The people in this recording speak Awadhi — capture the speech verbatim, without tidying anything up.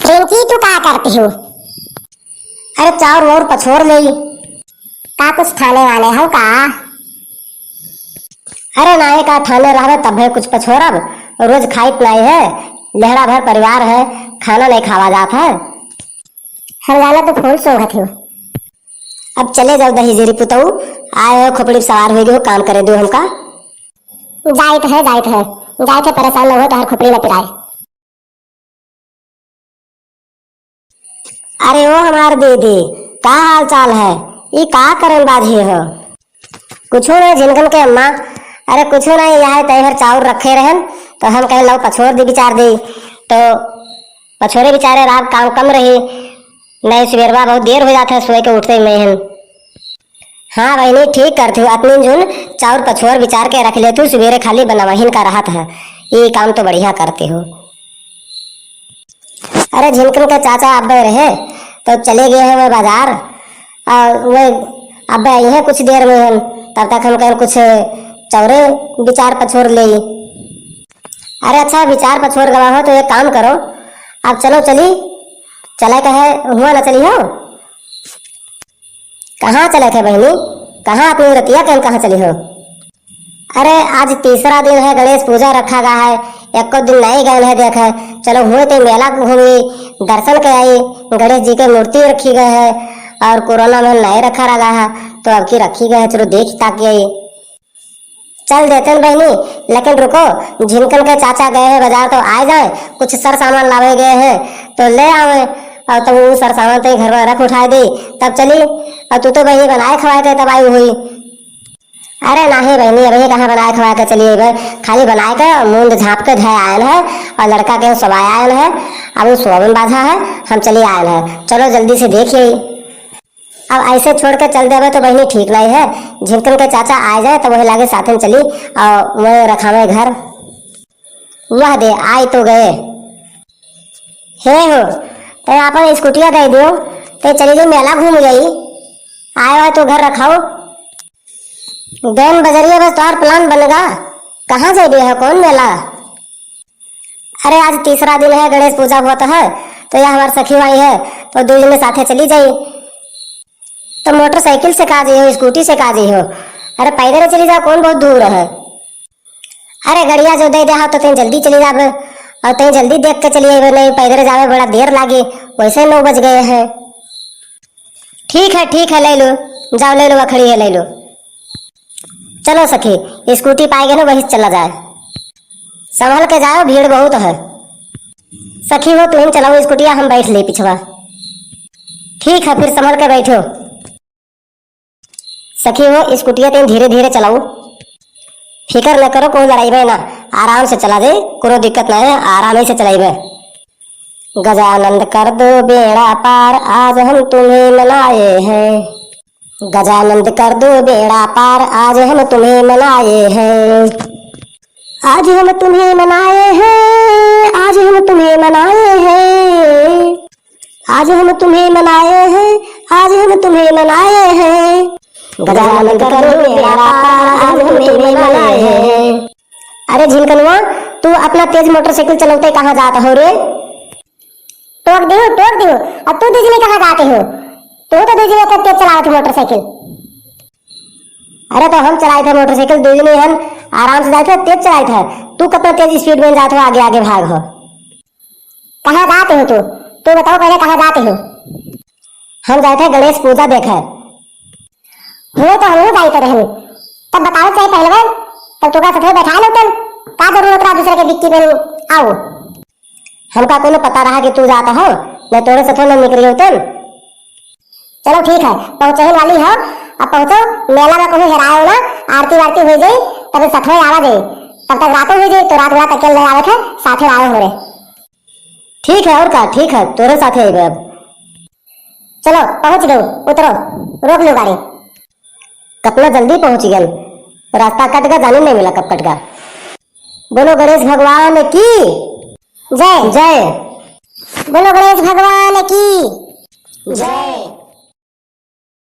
पिंकी, तू का करती हो? अरे, चाउर वाउर पछोर लेई। का कुछ ठाने वाने हो का? अरे नाहीं, का ठाने रहबे तब्बे कुछ पछोरब, रोज खाइत नाहीं है, लेहड़ा भर परिवार है, खाना नाहीं खावा जात है। हम जाना तो फूल सूंघत हो। अब चले जाओ दहिजरी पुतऊ, आए हो खोपड़ी पे सवार होइ गए हो, काम करे दो हमका। जाइत है, जाइत है, जाइत है, परेशान न हो, तोहर खोपड़ी न पिराए। अरे ओ हमार दीदी, का हाल चाल है? ई का करन बाझे हो? कुछो नहीं झिनकन के अम्मा, अरे कुछो नहीं, यह तय भर चाउर रखे रहन, तो हम कहे लो पछोर दी बिचार दी, तो पछोरे बिचारे रात काम कम रही, नहीं सुबेरवा बहुत देर हो जात है सोए के उठते में हन। हाँ बहिनी, ठीक करती हो, अतनी जुन चाउर पछोर बिचार के रख लेती हो, सुबेरे खाली बनवहिन का रहत है, ई काम तो बढ़िया करती हो। अरे झिनकन के चाचा अब्बे रहे, तो चले गए हैं वह बाजार, और वह अब्बे आई हैं कुछ देर में हम, तब तक हम कहें कुछ चौरे बिचार पछोर ले। अरे अच्छा, बिचार पछोर गवा हो तो एक काम करो, अब चलो चली, चले कहे हुआ ना चली हो। कहाँ चले थे बहिनी? कहाँ अपनी रतिया के हम कहाँ चली हो? अरे आज तीसरा दिन है, गणेश पूजा रखा गया है, एको दिन नहीं गए है देखे। चलो हुए ते मेला घूमी, दर्शन के आई, गणेश जी के मूर्ति रखी गए है और कोरोना में नहीं रखा रहा है, तो अब की रखी गए है, चलो देख ताक आई। चल देतन बहिनी, लेकिन रुको, झिनकन के चाचा गए हैं बाजार, तो आए जाए, कुछ सर सामान लावे गए हैं, तो ले आवे, और तब वो सर सामान तो घर में रख उठाए दे, तब चली। और तू तो बहिनी बनाए खवाए के तब आई हुई। अरे नाहीं बहिनी, अबहीं कहाँ बनाए खवाए के चली अइबे, खाली बनाए के मूंद झाँप के धए आयन है, और लड़का के सोवाए आयन है, अब वो सोवन बाझा है, हम चली आयन है, चलो जल्दी से देखिए। अब ऐसे छोड़ के चल देबे तो बहिनी ठीक नहीं है। झिनकन के चाचा आ जाए तो वही लागे साथे में चली और वही रखावे घर। वाह दे, आए तो गए। हे हो, ते अपन स्कूटिया दे दियो, ते चली जाई मेला घूम जाई। आए हो तो घर रखाओ। गैन बजरिया बस तोहार plan बनेगा। कहाँ जाइबे है, कौन मेला? अरे आज तीसरा दिन है, गणेश पूजा होत है, तो यह हमार सखी आई है, तो दुइ जने साथे चली जाई। तो मोटरसाइकिल से का जइहो, स्कूटी से का जइहो? अरे पैदल चली जाओ, कौन बहुत दूर है? अरे गड़िया जो दे दे हो तो तैं जल्दी चली जाबे, और तैं जल्दी देख के चली आइबे, नहीं पैदल जाबे बड़ा देर लागे, वैसे नौ बज गए हैं। ठीक है, ठीक है, ले लो, जाओ ले लो, वखड़ी है, ले लो। चलो सखी, स्कूटी पाए गए ना, वही चला जाए। संभल के जाओ, भीड़ बहुत है। सखी हो, तुम चलाओ स्कूटिया, हम बैठ ले पिछवा। ठीक है, फिर संभल के बैठो। सखी हो, स्कूटिया तुम धीरे धीरे चलाओ, फिकर न करो, कोई लड़ाई ना, आराम से चला दे, कोनो दिक्कत ना है, आराम ही से चलाइबे। गजानंद कर दो बेड़ा पार, आज हम तुम्हें मनाए हैं। गजानंद कर दो बेड़ा पार, आज हम तुम्हें मनाए हैं। आज हम तुम्हें मनाए हैं, आज हम तुम्हें मनाए हैं। आज हम तुम्हें मनाए हैं, आज हम तुम्हें मनाए हैं। गजानंद कर दो बेड़ा पार, आज हम तुम्हें मनाए हैं। अरे झिनकनवा, तू अपना तेज मोटरसाइकिल चलौते कहाँ जात हो रे? टोक दियो, टोक दियो। अब तू दुइ जने कहाँ जाते हो? तू तो दुइ जने इतना तेज चलावत हो मोटरसाइकिल। अरे तो हम चलाइत है मोटरसाइकिल, दुइ जने हम आराम से जाइत है, तेज चलाइत है। तू कितना तेज speed में जात हो, आगे आगे भाग हो। कहाँ जाते हो तू? तू बताओ पहले, कहाँ जाते हो? हम जाइत है गणेश पूजा देखे। हो तो हमहू जाइत रहन। तब बताओ चाहे पहलवान, तब तू का साथे बैठा लो तब। का जरूरत रहा दूसरे के बिक्की में आओ? हमका कोनो पता रहा कि तू जात हो, मैं तोरे साथे न निकली होतन। चलो ठीक है, पहुँचने वाली हो, अब पहुँचो, मेला में कहूँ हेरायो ना, आरती वारती हो जाई, तब साथे आवा जाई, तब तक रातो हो जाई, तो रात रात अकेले आवे थे, साथे आवे हो रे। ठीक है, और का, ठीक है, तोरे साथे आइबे अब। चलो, पहुँच गए, उतरो, रोक लो गाड़ी। कतना जल्दी पहुँच गए, रास्ता कट गया, जाने नहीं मिला कब कट गया। बोलो गणेश भगवान की जय। जय। बोलो गणेश भगवान की जय।